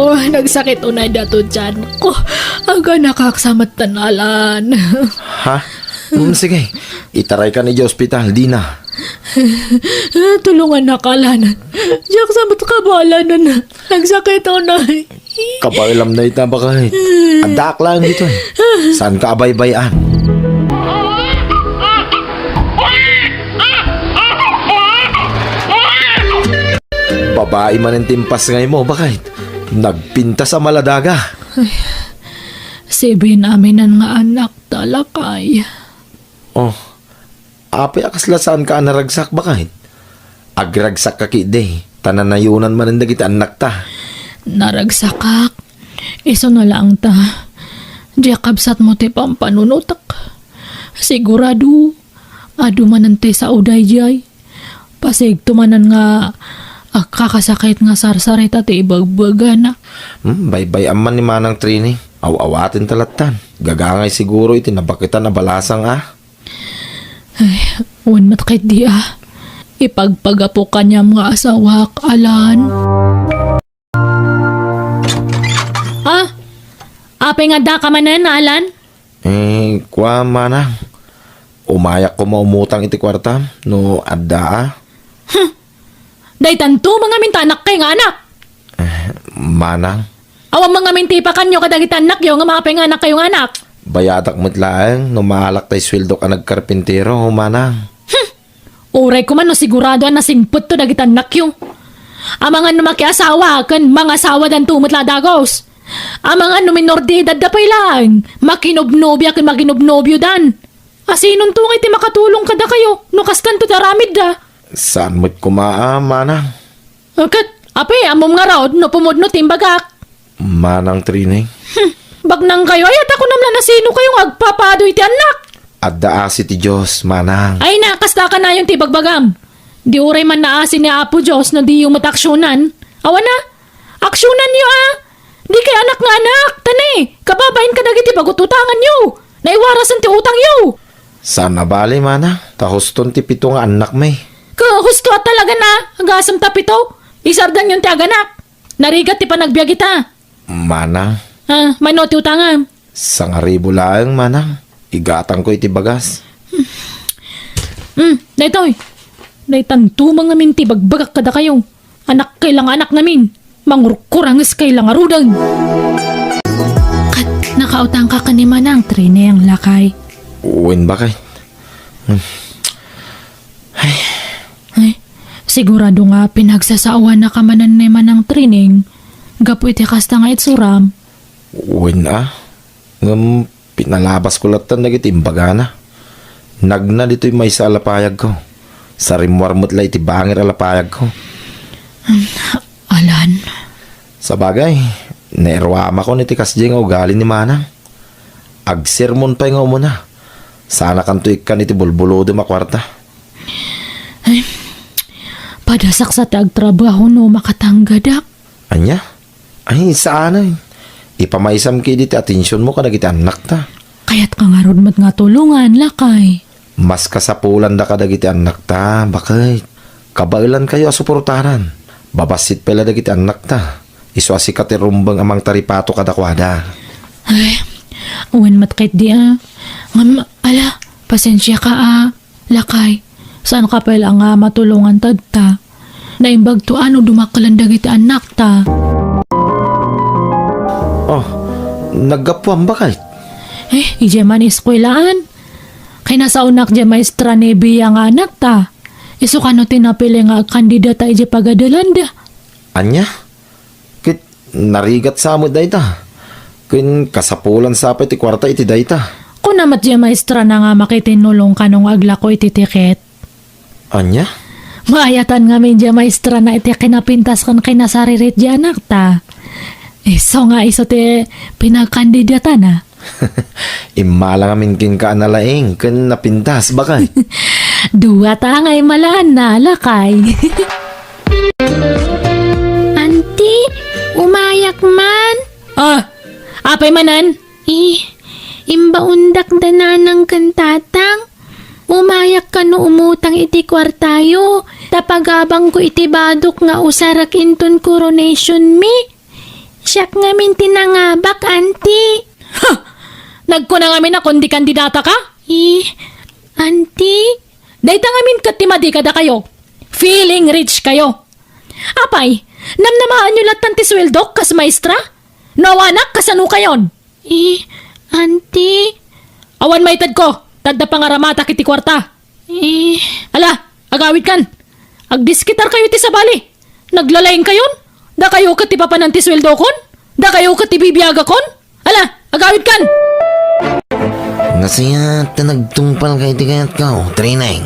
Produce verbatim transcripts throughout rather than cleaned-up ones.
Oh, nagsakit unay dato tianko. Aganakak sa met tan, Alan. Ha? Hmm, sige. Itaraykan idiay ospital, dina. Tulongannak, Alan. Diak sa met kabaalan. Nagsakit unay. Kabaelam dayta, baket. Addaak laeng ditoy. Saanka a baybay-an. Babai manen ti impasngaymo, baket. Nagpintas a maladaga. Ay, sibin aminan nga anakta, lakay. Oh, apay a kasla saanka a naragsak, baket? Agragsakka ketdi, ta nanayonan manen dagiti annakta. Naragsakak. Isuna laeng ta, diak kabsatmo ti pampanunotak. Sigurado, adu manen ti sao daydiay. Pasigto manen nga agkakasakit nga sarsarita ti ibagbagana. Hmm, baybay-am man ni Manang Trini. Aw-awatenta lattan. Gagangay siguro iti nabaketan a balasang a. Ay, wen met ketdi a. Ipagpagapo kaniam nga asawak, Alan. Ah, apay nga addaka manen, Alan? Eh, kua, Manang. Umayak koma umutang iti kuartam no adda a. Hmm. Daytanto mangamin ta anakkayo nga anak. Eh, Manang. Awan mangamin ti ipakanyo kadagiti annakyo nga maapay nga anakkayo nga anak. Bayadak met laeng no maalak tay sueldok a nagkarpintero, Manang. Hmm. Uray koma no sigurado a nasingpetto dagiti annakyo. Amangan no makiasawa ken mangasawadanto met la dagus. Amangan no minor de edad da pay laeng, makinobnobia ken makinobnobiodan. Asinonto ngay ti makatulong kadakayo no kaskanto ti aramidda? Saan met koma a, Manang. Ket, apay, ammom ngarud no pumudno ti imbagak? Manang Trineng. Hmm, bagnangkayo, ay, ta kunam la nasinokayo nga agpapaaduy ti annak? Adda asi ti Dios, Manang. Ay na, kasta kanayon ti ibagbagam. Di uray man naasi ni Apo Dios no diyo met aksionan. Awan a, aksionanyo a. Dikay anak nga anak, ta ne, kababain kadagiti pagut-utanganyo. Naiwarasen ti utangyo. Saan a bali, Manang, ta huston ti pito nga annakmi. Ka husto a talaga na, agasem ta pito. Isardanyon ti aganak. Narigat ti panagbiag ita. Manang. Ah, mano ti utangam? Sangaribu laeng, Manang. Igatangko iti bagas. Hmm, daytoy. Daytan tumang ngamin ti bagbagak kadakayo. Anakkayo la nga anak ngamin. Mangurkuranges kayo la ngaruden. Ket nakautangka ken ni Manang Trineng, lakay? Wen, baket. Hmm. Ay. Ay, sigurado nga pinagsasaoannaka manen ni Manang Trineng gapu iti kasta nga itsuram. Wen a, ngem pinalabasko lattan dagiti imbagana. Nagna ditoy maysa a lapayagko. Sarimmuar met la iti bangir a lapayagko. Alan. Sabagay, nairuamakon iti kasdiay nga ugali ni Manang. Agsermon pay nga umuna. Sanakanto ikkan iti bulbulodem a kuarta. Ay, padasak sa ti agtrabaho no makatanggadak. Ania? Ay, saanen. Ipamaysam ketdi ti atensionmo kadagiti annakta. Kayatka ngarud met nga tulongan, lakay. Mas kasapulandaka dagiti annakta, baket. Kabaelankayo a suportaran. Babassit pay la dagiti annakta. Isu a sika ti rumbeng a mangtaripato kadakuada. Ay, wen met ketdi a. Ngem, ala, pasensiaka a. Lakay, saanka pay la nga matulongan tatta? Naimbagto a no dumakkelan dagiti annakta. Oh, naggapuam, baket? Eh, idiay man eskuelaan. Kinasaonak diay maestra ni Bia nga anakta. Isu kano ti napili nga agkandidata idiay pagadelanda. Ania? Ket narigat sa met dayta. Ken kasapulan sa pay ti kuarta iti dayta. Kuna met diay maestrana nga makitinnulong kano nga aglako iti tiket. Ania? Maayatan ngamin diay maestrana iti kinapintas ken kinasaririt diay anakta. Isu nga isu ti pinagkandidatana. Immala ngamin kenka a nalaing ken napintas, baket. Dua ta nga immalaanna, lakay. Anti, umayak man. Ah, apay manen? Eh, imbaondak da nanang ken tatang. Umayak kano umutang iti kuartayo, ta pagabangko iti badok nga usarek inton coronation mi. Siak ngamin ti nangabak, Auntie. Ha! Nagkuna ngamin a kundi kandidataka? Eh, Auntie? Dayta ngamin ket ti madi kadakayo. Feeling rich kayo. Apay, namnamaanyo lattan ti sueldok kas maestra? No awanak, kasano kayon? Eh, Auntie? Awan maitedko, ta adda pangaramatak iti kuarta. Eh. Ala, agawidkan. Agdiskitarkayo iti sabali. Naglalaingkayon? Dakayo ket ti papanan ti sueldokon? Dakayo ket ti bibiagakon? Ala, agawidkan! Nasayaat ta nagtungpalka iti kayatko, Trineng.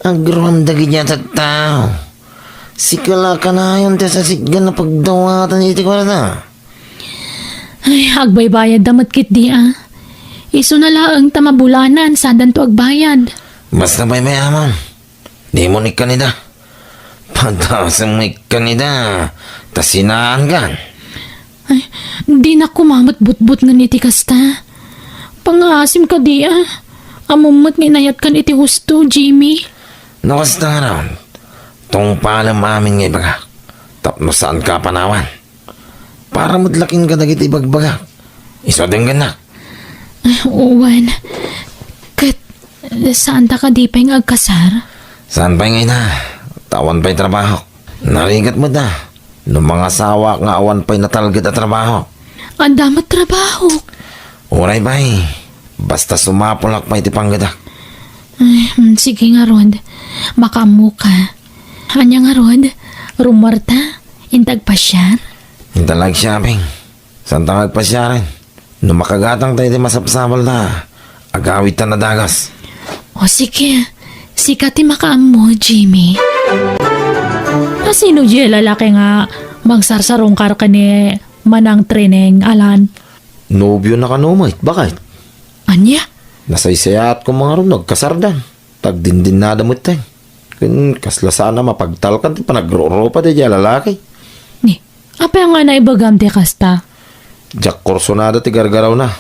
Agruam dagiti a tattao. Sika la kanayon ti sasitgan a pagdawatan iti kuarta. Ay, agbaybayadda met ketdi a. Isuna laeng ta mabulanan, sadanto agbayad. Basta baybayamon. Dimon ikkanida. Padasem ikkanida. Ta sinaankan. Ay, dinak koma met butbutngen iti kasta. Pangngaasim kadi a. Ammom met nga inayatkan iti husto, Jimmy. No kasta ngarud, tungpalem amin nga ibagak. Tapno saanka a panawan. Para met la kenka dagiti ibagbagak. Isu a denggennak. Ay, wen. Ket, saanta kadi pay nga agkasar? Saan pay nga ina? Ta awan pay trabahok. Narigat met a. No mangasawaak nga awan pay natalged a trabahok. Adda met trabahok. Uray pay. Basta sumapulak pay ti panggedak. Ay, mm, sige ngarud. Makaammoka. Ania ngarud? Rummuarta? Inta agpasiar? Inta la agshopping. Saanta nga agpasiaren? No makagatangta iti masapsapulta, agawidta a dagus. O sige, sika ti makaammo, Jimmy. A, sino diay lalaki nga magsarsarungkar ken ni Manang Trineng, Alan? Nobiona kano met, baket? Ania? Nasaysayaat koma ngarud no agkasarda. Tagdindinnada metten. Ken kasla saan a mapagtalkan ti panagrurupa daydiay a lalaki. Ni, apay nga naibagam ti kasta? Diak kursunada ti gargarawna.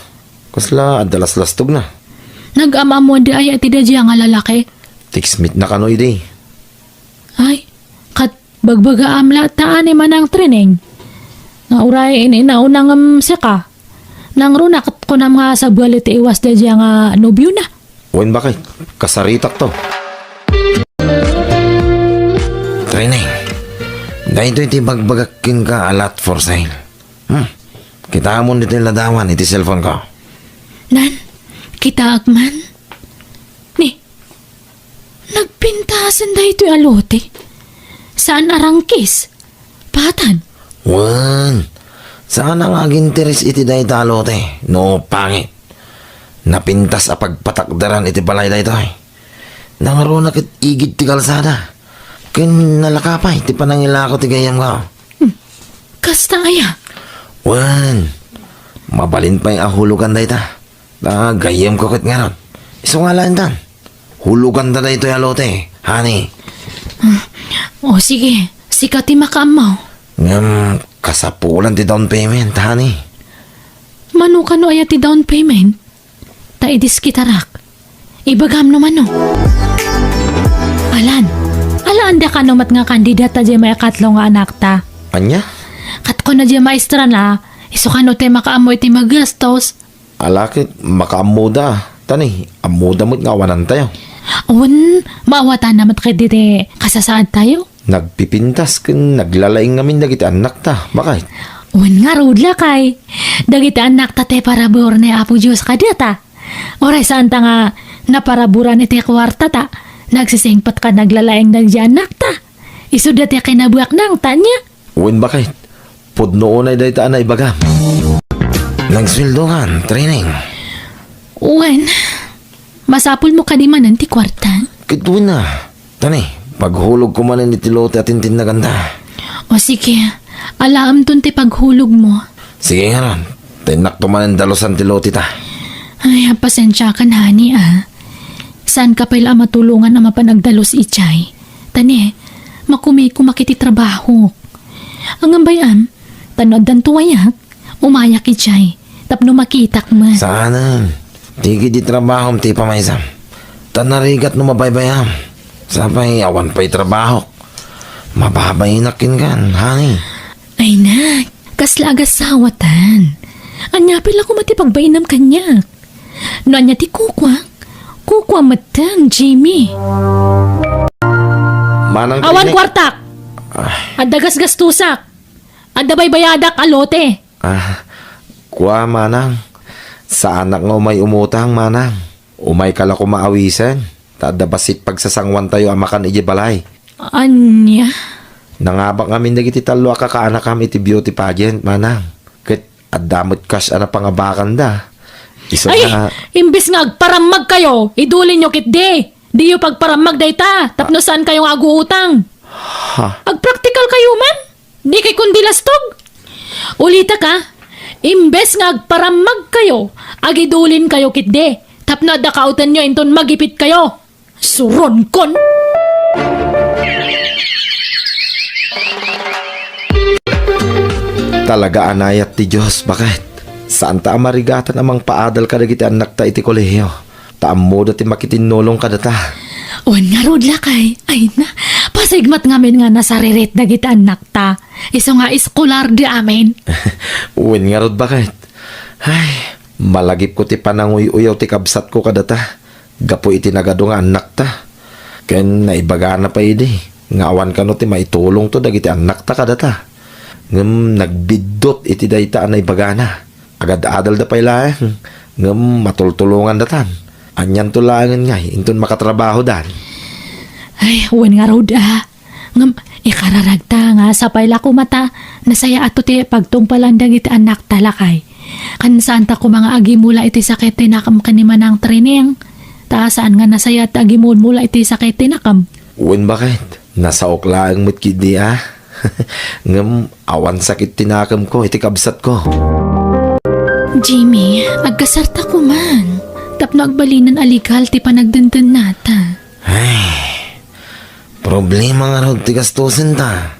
Kasla adda laslastogna. Nagam-ammoda aya ti daydiay nga lalaki? Text meet na kano idi. Ay, kat Bagbagaam latta ni Manang Trineng. Nga uray in-inauna ngem sika. Nangruna ket kunam nga sabali ti iwas daydiay nga nobiona. Wen baket, kasaritakto. Trineng, daytoy ti bagbagak kenka a lot for sale. Hmm, kitaem ditoy ladawan iti cellphone ko. Nan, kitaek man. Ni, nagpintasen daytoy a lote. Saan a rangkis. Patan. Wen, saan a nga aginteres iti dayta a lote no pangit. Napintas a pagpatakderan iti balay daytoy. Nangruna ket igid ti kalsada. Ken nalaka pay ti panangilako ti gayyemko. Hmm. Kasta aya? Wen, mabalin pay a hulugan dayta. Ah, gayyemko ket ngarud. Isu nga laendan. Huloganda daytoy a lote, honey. Ah, o sige, sika ti makaammo. Ngem, kasapulan ti down payment, honey. Mano kano aya ti down payment? Ta idiskitarak. Ibagam no mano. Alan, alaanda kano met nga kandidata diay maikatlo nga anakta? Ania? Ket kuna diay maestra na, isu kano ti makaammo iti magastos? Ala ket, makaammoda. Ta ni, ammoda met nga awanantayo. Wen, maawatanna met ketdi ti kasasaadtayo. Nagpipintas ken naglalaing ngamin dagiti annakta, baket. Wen ngarud, lakay. Dagiti annakta ti parabur ni Apo Dios kadata. Uray saanta nga naparaburan iti kuartata, nagsisingpet ken naglalaing dagiti annakta. Isuda ti kinabuaknangta, ania? Wen baket, pudno unay dayta a naibagam. Nagsueldokan, Trineng? Wen, masapulmo kadi manen ti kuarta? Ket wen a. Ta ni, paghulogko manen iti lote a tintinnaganda. O sige, alaemton ti paghulogmo. Sige ngarud, ta innakto manen dalusan ti loteta. Ay, pasensiakan, honey, a. Saanka pay la a matulongan a mapan agdalus idiay. Ta ni, makumikuma iti trabahok. Ngem bay-am, ta no addanto wayak, umayak idiay, tapno makitak met. Saanen. Ti idi trabahom ti ipamaysam. Ta narigat no mabaybayam. Sapay awan pay trabahok. Mababainak kenkan, honey. Ay, nak, Kasla agasawatan. Ania pay la koma ti pagbainam kaniak? No ania ti kukuak, kukua metten, Jimmy. Manang Awan Trinek. Kuartak! Ah. Adda gasgastusak. Adda baybayadak a lote. Ah, kua, manang. Saanak nga umay umutang, manang. Umayka la koma awisen. Ta adda bassit pagsasanguantayo a makan idiay balay. Ania? Nangabak ngamin dagiti tallo a kakaanakam iti beauty pageant, manang. Ket adda met cash a napangabakanda. Isu Ay, nga imbes nga agparammagkayo, idulinyo ketdi. Diyo pagparammag dayta, tapno saankayo nga aguutang. Ha? Agpraktikalkayo man. Dikay kundi lastog. Ulitak a, imbes nga agparammagkayo, agidulinkayo ketdi, tapno adda kaawtenyo inton magipitkayo. Suronkon! Talaga a nayat ti Dios, baket. Saanta a marigatan a mangpaadal kadagiti annakta iti kolehiyo. Ta ammoda ti makitinnulong kadata. Wen ngarud, lakay. Ay na, pasig met ngamin nga nasaririt dagiti annakta. Isu nga eskolar di amin. Wen ngarud, baket. Ay, malagipko ti pananguy-uyaw ti kabsatko kadata. Gapu iti nagadu nga annakta. Ken naibagana pay idi nga awan kano ti maitulongto dagiti annakta kadata. Ngem nagbiddut iti dayta a naibagana. Agad-adalda pay laeng, ngem matultulongandatan. Anianto laengen ngay inton makatrabahodan? Ay, wen ngarud a. Ngem ikararagta nga sapay la koma ta nasayaatto ti pagtungpalan dagiti annakta, lakay. Ken saanta koma nga agimula iti sakit ti nakem ken ni Manang Trining. Ta saan nga nasayaat ti agimulmula iti sakit ti nakem. Wen, baket. Nasaok laeng met ketdi a. Ngem awan sakit ti nakemko iti kabsatko. Jimmy, agkasarta koman. Tapno agbalinen a legal ti panagdendennata. Ay, problema ngarud ti gastusenta.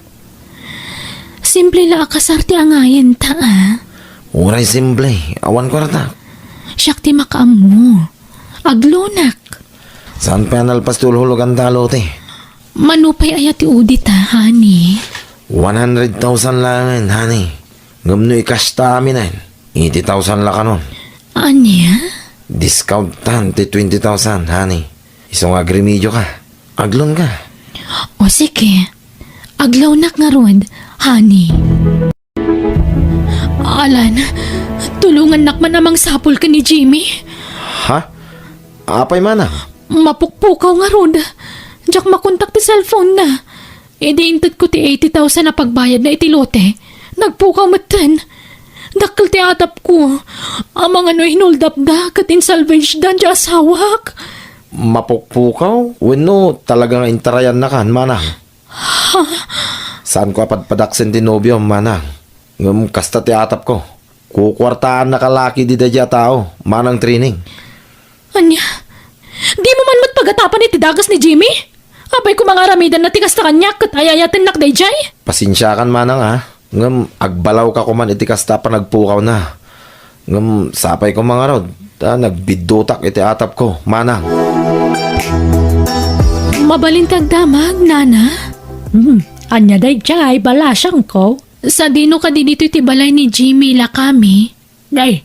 Simple la a kasar ti angayenta a. Uray simple, awan kuarta. Siak ti makaammo. Aglonak. Saan pay a nalpas ti ulhuloganta a lote? Mano pay aya ti udita, honey? One hundred thousand laengen, honey. Ngem no i-cash ta aminen, eighty thousand la kanon. Ania? Discount tan ti twenty thousand, honey. Isu nga agrimedioka. Aglonka. O sige. Aglonak ngarud, honey. Alan, tulongannak man a mangsapul ken ni Jimmy. Ha? Apay manang? Mapukpukaw ngarud. Diak makontak ti cellphone-na. Idi intedko ti eighty thousand a pagbayadna iti lote, nagpukaw metten. Dakkel ti atapko. Amangan no hinuldapda ket insalvageda ti asawak. Mapukpukaw? Wenno talaga nga intarayannakan, manang? Saanko a padpadaksen ti nobiom, manang. Ngem kasta ti atapko. Kukuartaannaka la ketdi daydiay a tao, Manang Trining. Ania? Dimo man met pagatapan iti dagus ni Jimmy? Apay koma nga aramidenna ti kasta kaniak ket ay-ayatennak daydiay? Pasensiakan, manang, a. Ngem agbalawka koman iti kasta a panagpukawna. Ngem sapay koma ngarud, ta nagbiddutak iti atapko, manang. Mabalin ti agdamag, nana? Hmm, ania daydiay, balasangko? Sadino kadi ditoy ti balay ni Jimmy, lakami? Nay,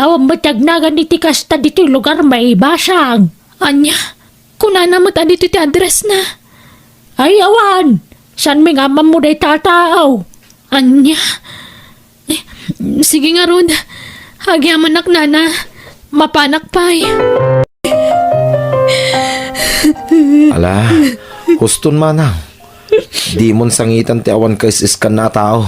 awan met ti agnagan iti kasta ditoy lugar, maibasang. Ania? Kunana met a ditoy ti address-na. Ay, awan. Saanmi nga ammammo dayta a tao? Ania? Eh, sige ngarud. Agyamanak, nana. Mapanak pay. Ala, huston, manang. Dimon sangitan ti awan kaisiskanna a tao.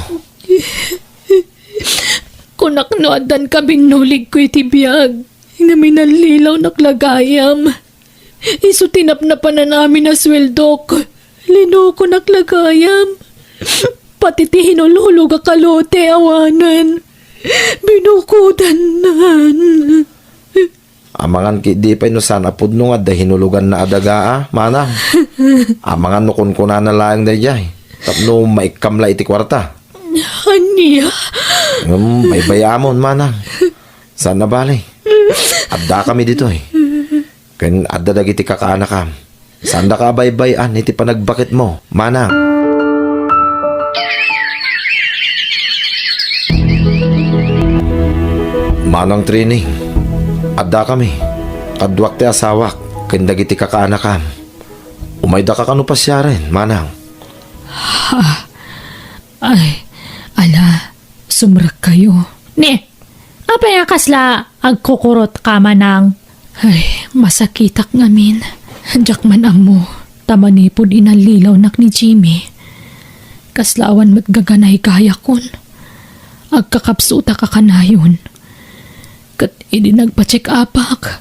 Kunak no addan kabinnuligko iti biag, ngem inallilawnak la gayam. Isu ti napnapanan amin a sueldok. Linokonak la gayam. Pati ti hinulhulogak a lote, awanen. Binukodannan. Amangan ketdi pay no saan a pudno nga adda hinuloganna a daga a, manang. Amangan no kunkunana laeng daydiay, tapno maikkam la iti kuarta. Ania? Ngem baybay-amon, manang. Saan a bale. Addakami ditoy. Ken adda dagiti kakaanakam. Saandaka a baybay-an iti panagbaketmo, manang. Manang Trining, addakami, kaduak ti asawak, ken dagiti kakaanakam. Umaydaka kano pasiaren, manang? Ha? Ay, ala, sumrekkayo. Ne, apay a kasla agkukurotka, manang? Ay, masakitak ngamin. Diak man ammo, ta manipud inallilawnak ni Jimmy, kasla awan met gaganaygayakon. Agkakapsutak a kanayon. Ket idi nagpa-check-upak,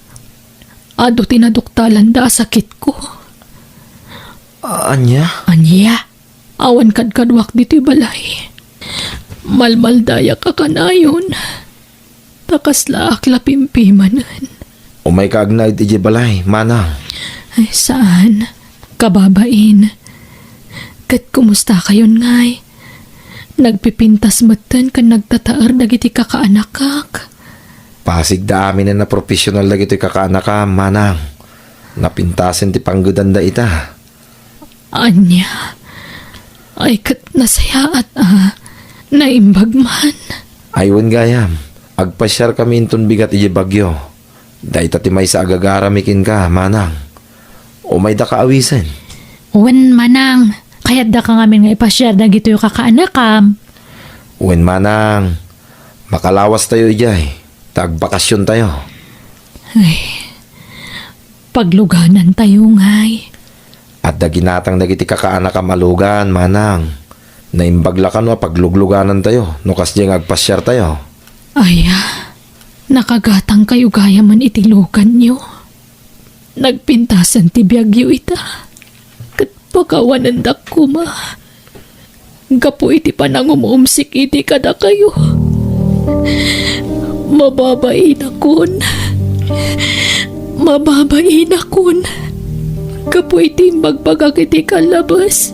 adu ti naduktalanda a sakitko. Ania? Ania? Awan kadkaduak ditoy balay. Malmaldayak a kanayon. Ta kaslaak la pimpimanen. Umayka agnaed idiay balay, manang. Ay, saan. Kababain. Ket kumustakayon ngay? Nagpipintas metten ken nagtataer dagiti kakaanakak. Pasigda aminen a profesional dagitoy kakaanakam, manang. Napintasen ti panggedanda ita. Ania? Ay, ket nasayaat a. Naimbag man. Ay, wen gayam. Agpasiarkami inton bigat idiay Baguio. Dayta ti maysa a gagarami kenka, manang. Umaydaka awisen. Wen, manang. Kayaddaka ngamin nga ipasiar dagitoy kakaanakam. Wen, manang. Makalawastayo idiay. Ta agbakasiontayo. Ay, pagluganantayo ngay. Adda ginatang dagiti kakaanakam a lugan, manang. Naimbag la kano a paglugluganantayo no kasdiay nga agpasiartayo. Aya, nakagatangkayo gayamen iti luganyo. Nagpintasen ti biagyo ita, ket pakawanendak koma gapu iti panangum-umsik idi kadakayo. Mababainakon. Mababainakon. Gapu iti imbagbagak iti kallabes.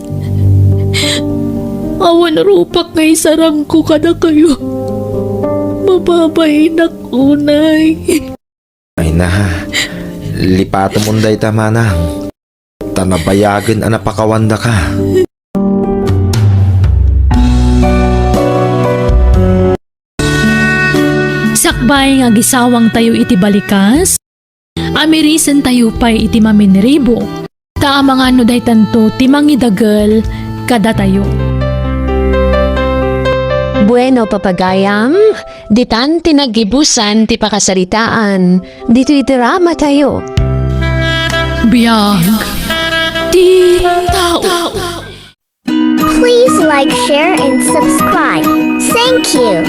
Awan rupak nga isarangko kadakayo. Mababainak unay. Ay na, lipatemon dayta, manang. Ta nabayagen a napakawandaka. Sakbay nga agisawangtayo iti balikas, amirisentayo pay iti maminribo, ta amangan no daytanto ti mangidagel kadatayo. Bueno, papagayam, ditan ti naggibusan ti pakasaritaan ditoy dramatayo. Biag ti tao. Please like, share, and subscribe. Thank you.